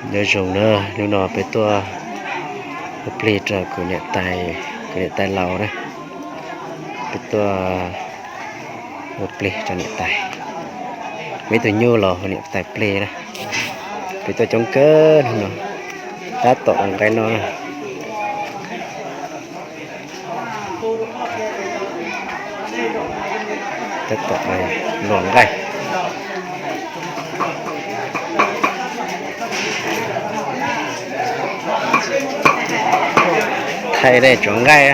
Nyob zoo na, hnub no peb tuaj ua plig rau kuv niam tais, kuv niam tais laus na. Peb tuaj ua plig rau niam tais, muaj ib tug nyuj los hu niam tais plig na. Peb tuaj coob kawg hnub no, tab tom ua nqaij noj na. Tab tom luas nqaij. Thaij dej tsuav nqaij.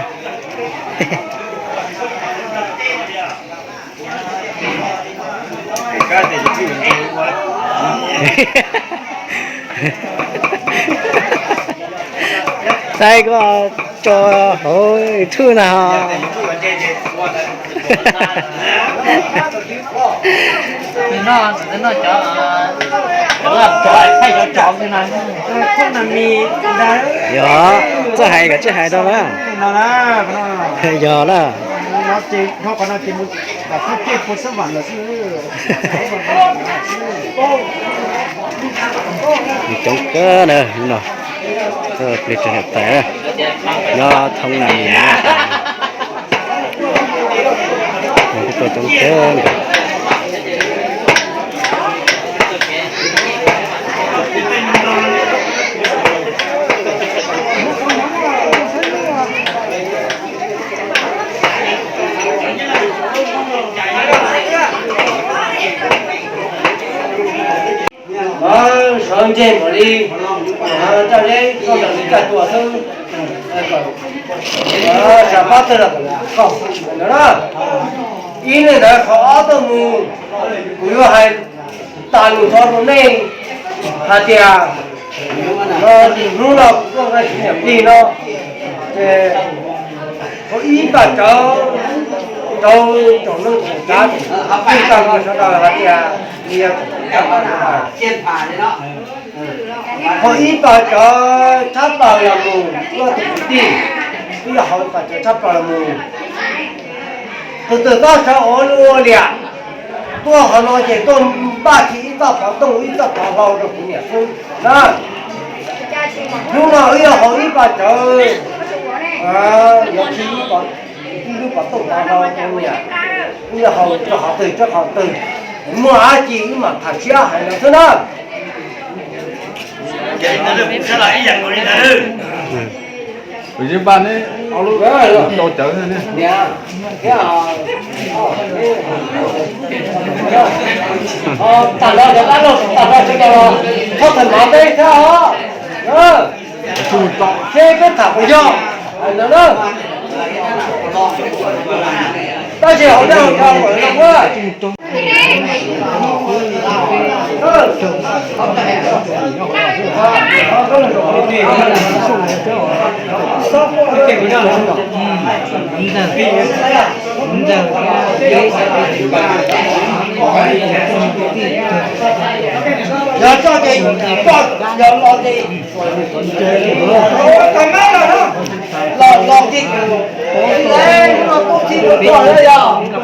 Thaij koj tso hauv YouTube na. Yog, txawj hais kom tsis hais rau na. Yog na. Coob kawg na no. Plig rau niam tais na. Nyob thoob na, peb tuaj coob kawg nkaus. Sawv ntseg npaum li, ncaj neb koj ntawm li kaj tua xwb. Sas pab tawg los koj ntawd na. Ib leeg ntawd qhov ob tuaj mus, kuv yuav hais tas lus txog rau nej hais tias hnub no kuv tuaj nqa niam plig no, ces ua ib pab cawv rau tsoom neej tsoom tsav plig tag nrho sawv daws hais tias ua ib pab cawv tshab plaws los mus, ua tus kwv tij, wb yuav haus ib pab cawv tshab plaws los mus. Tus twg txhob sawv ua luaj ua liam, tuaj qhov no ces tuaj npaj tsis ib txoj qhov tooj ib txoj qhov hlau rau kuv niam xwb na. Hnub no wb yuav haus ib pab cawv, yuav tsis ib lub qhov tooj qhov hlau rau niam, wb yuav haus rau qhov twg rau qhov twg, muaj dab tsi wb mam tham siab hais no xwb na. Kuv yeej npaj neb ob lub tau cawv ne. Tag nrho cov dab laug tag nrho sawv daws los thov thawm mov peb thiab os. Seb peb tham puas yog no na. Tab sis hauv dab laug no yog tso ces tso yog los ces tag mab los los los ces no tub txib tus tuag lawm yog.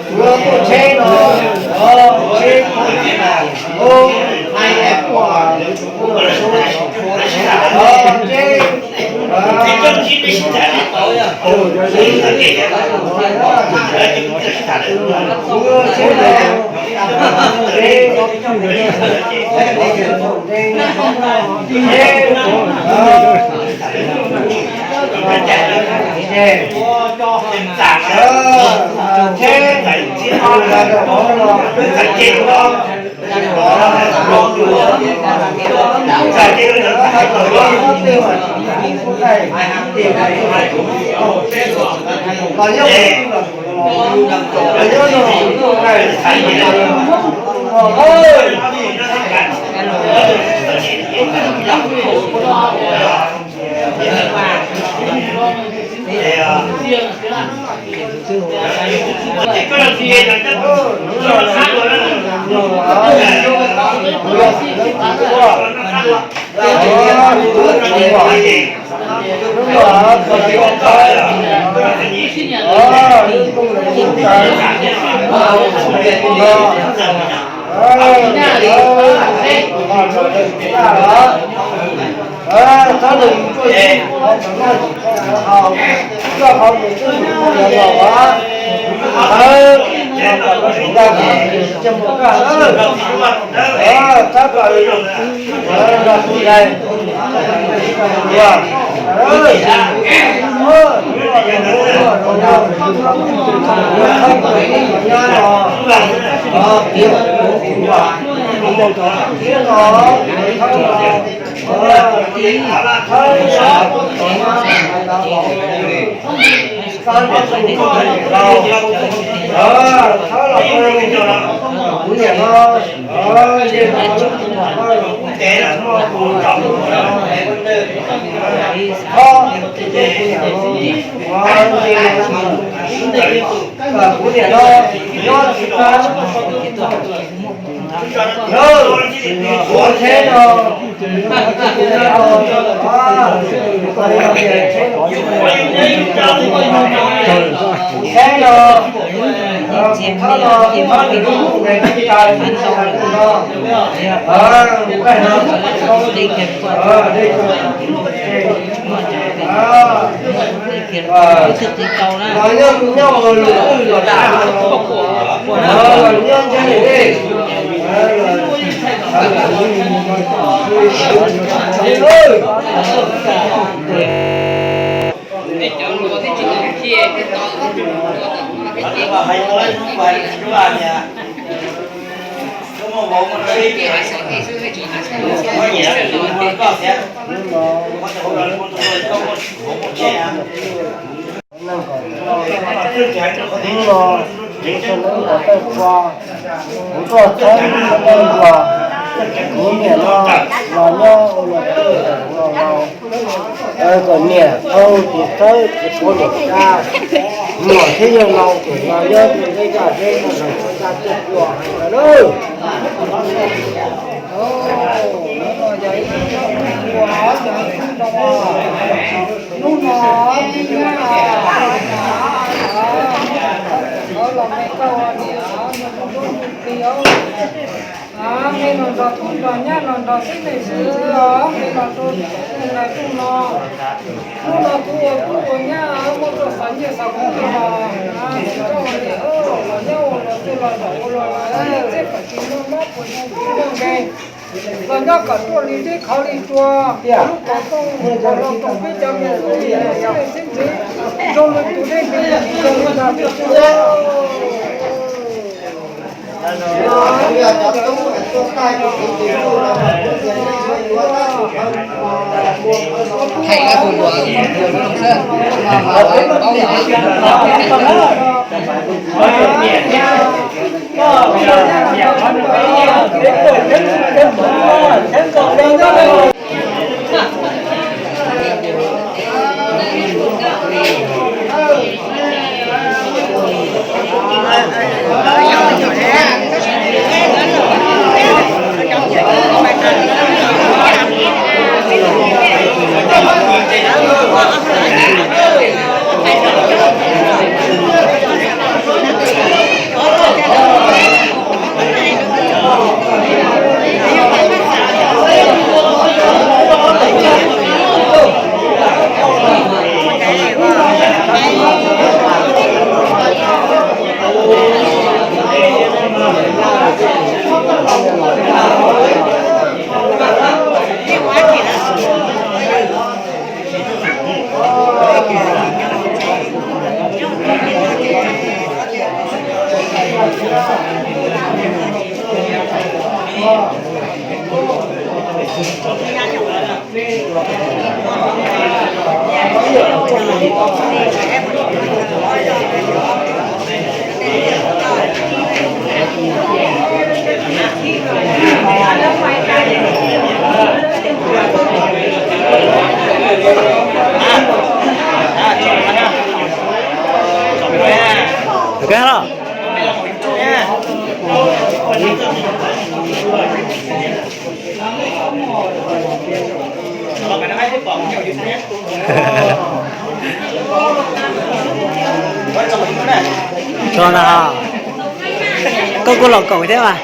Tsheb no, tsheb, tsheb, Hnub no kuv tuaj txhawb txhawb npua, kuv niam no los nyob ua los tsuj los laus, kom niam tau tsis txawb tsis quav niam dab, muam thiab yawg laus kom los nyob tej zaj zeb no los txhawb txhawb npua lawm. Hnub no, hnub no, thawj los me koj ua niam, me los nrog tub nrog nyab los nrog xib neej xib ntxwv os, me los rau tus nais rooj no. Hnub no kuv ua tub ua nyab muab koj xav nyiaj xav kub los, koj ua niam los nyob ua los tsuj los laus ua los laus, txij kom tsis muaj mob puas muaj nkeeg, los nyob kom tuaj li teb khov li tsua, lub kaus tooj los rau peb cov me tub me nyuam xib neej xib ntxwv, zoo li tus dej ntev zoo li ntag. Tso na, koj kuj los koom thiab mas.